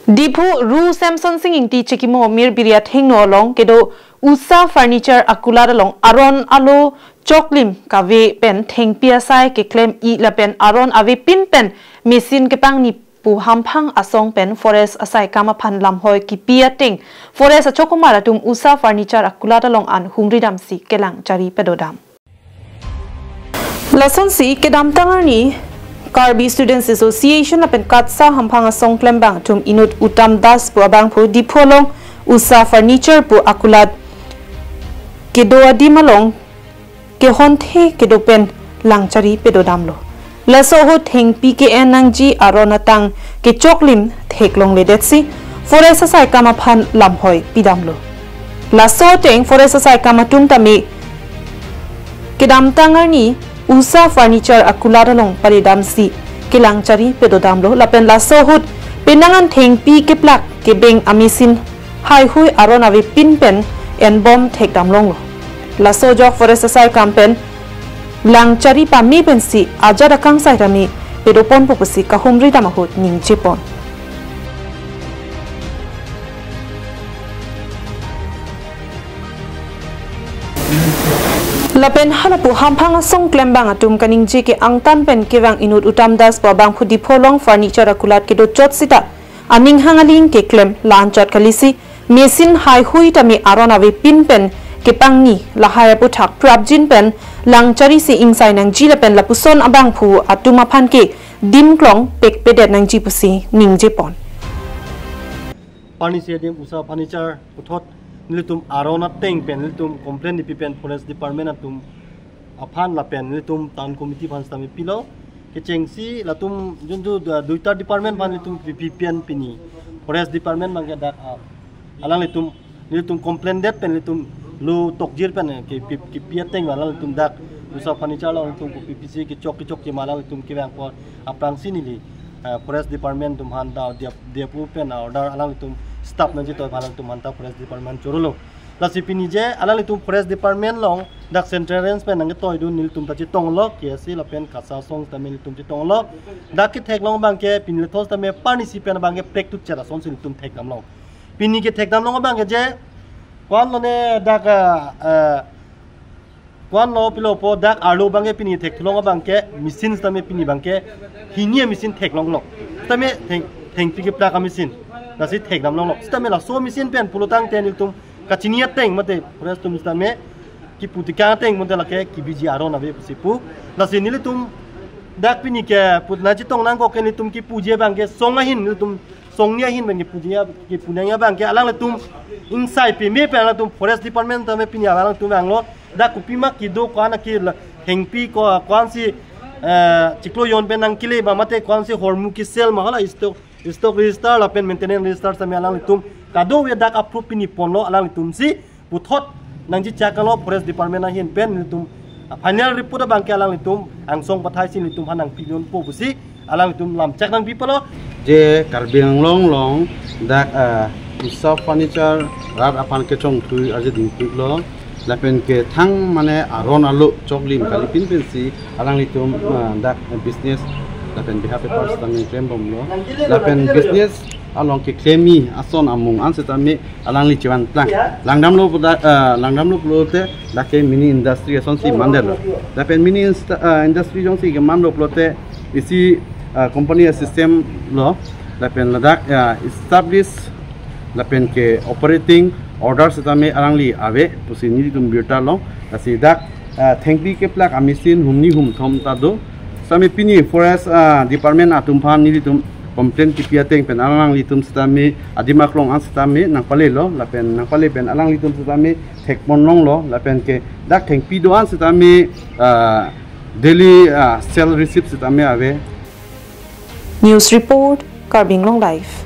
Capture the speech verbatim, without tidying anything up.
Diphu Ru Samson Sing Ingti chikimo Mirbiri athengno along kedo Usha Furniture akulat along aron alo choklim kave pen thengpi asai keklem-i lapen aron avepin pen machine kepangni pu hamphang asong pen forest asaikam aphan lamhoi kipi ateng forest achokomar atum Usha Furniture akulat along an humri damsi kelang chari pedodam. Lasonsi kedamtang arni Karbi Students Association lapen KATSA hamphang asong klembang atum inut Uttam Das pu abangphu Diphu along Usha Furniture pu akulat kedo adim along kehonthe kedo pen langchari pedodamlo. Laso ahut thengpi ke-en nangji aron atang kechoklim theklongledetsi forest asaikam aphan lamhoi pidamlo. Laso ateng forest asaikam atum tame kedamtang arni Usha Furniture akulat along paridamsi kelangchari pedodamlo lapen laso ahut penang an thengpi keplak kebeng a-machine haihui aron avepin pen enbom thekdamlonglo. Laso ajok forest asaikam pen langchari pame pensi ajat akangsai tame pedoponpo pusi kahumri dam ahut ningjepon. Lapen halapu hamphang asong klembang atum kaningje ke angtan pen kevang inut Uttam Das pu abangphu Diphu along furniture akulat kedo chot sita aning hang aling keklem la-anchot kalisi machine haihui tame aron avepin pen kepangni lahai aputhak prapjin pen langcharisi ingsai nangji lapen lapuson abangphu atum aphan ke dimklong pekpedet nangji pusi ningjepon. Parnisi adim Usha Furniture puthot nelitum aron ateng pen nelitum complaint nipi pen forest department atum aphan lapen nelitum town committee aphan sitame pilo. Kechengsi latum junju du-, duita department aphan nelitum pipi pen pini forest department abangke dak, ah, alanglitum nelitum complain det pen nelitum lo tokjir pen ke pi-, kipi ateng alanglitum dak Usha Furniture along nelitum ko pipisi kechok kechokche ma alanglitum kevang apor aphrangsi neli, ah, forest department atum aphan ta dia, dia pu pen order alanglitum stop nangji to alanglitum aphan ta forest department chorolo. Lasi pini je alanglitum forest department along dak central range pen nangketoi dun nelitum ta chetonglo, K S A lapen KATSA asong sitame nelitum chetonglo. Dak ketheklong abangke pini lethos tame parnisi pen abangke plek tu chet asonsi nelitum thekdamlong. Pini kethekdamlong abangke je ko-an lone dak, ah, ah, ko-an lo pilo pu dak arlo abangke pini thekthulo abangke machine sitame pini abangke hini a-machine theklonglo. Sitame theng, thengpi keplak a-machine. Lasi thekdamlonglo. Sitame laso machine pen pulotangte nelitum kachini ateng mate forest atum sitame kipu tekang ateng mate lake kebiji aron ave pusi pu. Lasi nelitum dak pini keputna chetong nangkok ke nelitum kipuji abangke song ahin nelitum songni ahin pen kipuji a, kipu nangji abangke alanglitum ingsai peme pen alanglitum forest department tame pini alanglitum vanglo. Dak kopima kedo ko-an ke la, thengpi ko, ko-ansi, eh, chiklo jon pen nangkele ma mate ko-ansi hormu kesel ma hala stock, stock register lapen maintenance register sitame alanglitum kadokave dak approve pini ponlo alanglitumsi puthot nangji chakalo forest department ahin pen nelitum, ah, final report abangke alanglitum angsong pathaisi nelitum aphan nangpidunpo pusi alanglitum lamchak nangpipalo. Je Karbi Anglong along dak, ah, Usha Furniture rat aphan kechongtui arje dingpiklo. Lapen ke thang mane aron alo choklim kalipin pensi alanglitum, ah, dak business lapen behalf papers tame klembomlo. Lapen business along keklem-i ason amung an sitame alangli chevan plang. Langdamlo puda, ah, langdamlo pulote dak ke mini industry asonsi mandetlo. Lapen mini insta-, ah, industry jongsi kemanlo pulote isi, ah, company a-system lo. Lapen ladak, ah, establish lapen ke operating order sitame alangli ave pusi nelitum birta long. Lasi dak, ah, thengpi keplak a-machine humni humthom ta do. Sitame pini forest, ah, department atum aphan nelitum complaint kipi ateng pen alanglitum sitame adim aklong an sitame nangpalelo lapen nangpale pen alanglitum sitame thekponlonglo lapen ke dak thengpi do-an sitame, ah, daily, ah, sale receipt sitame ave. News report, Karbi Anglong Live.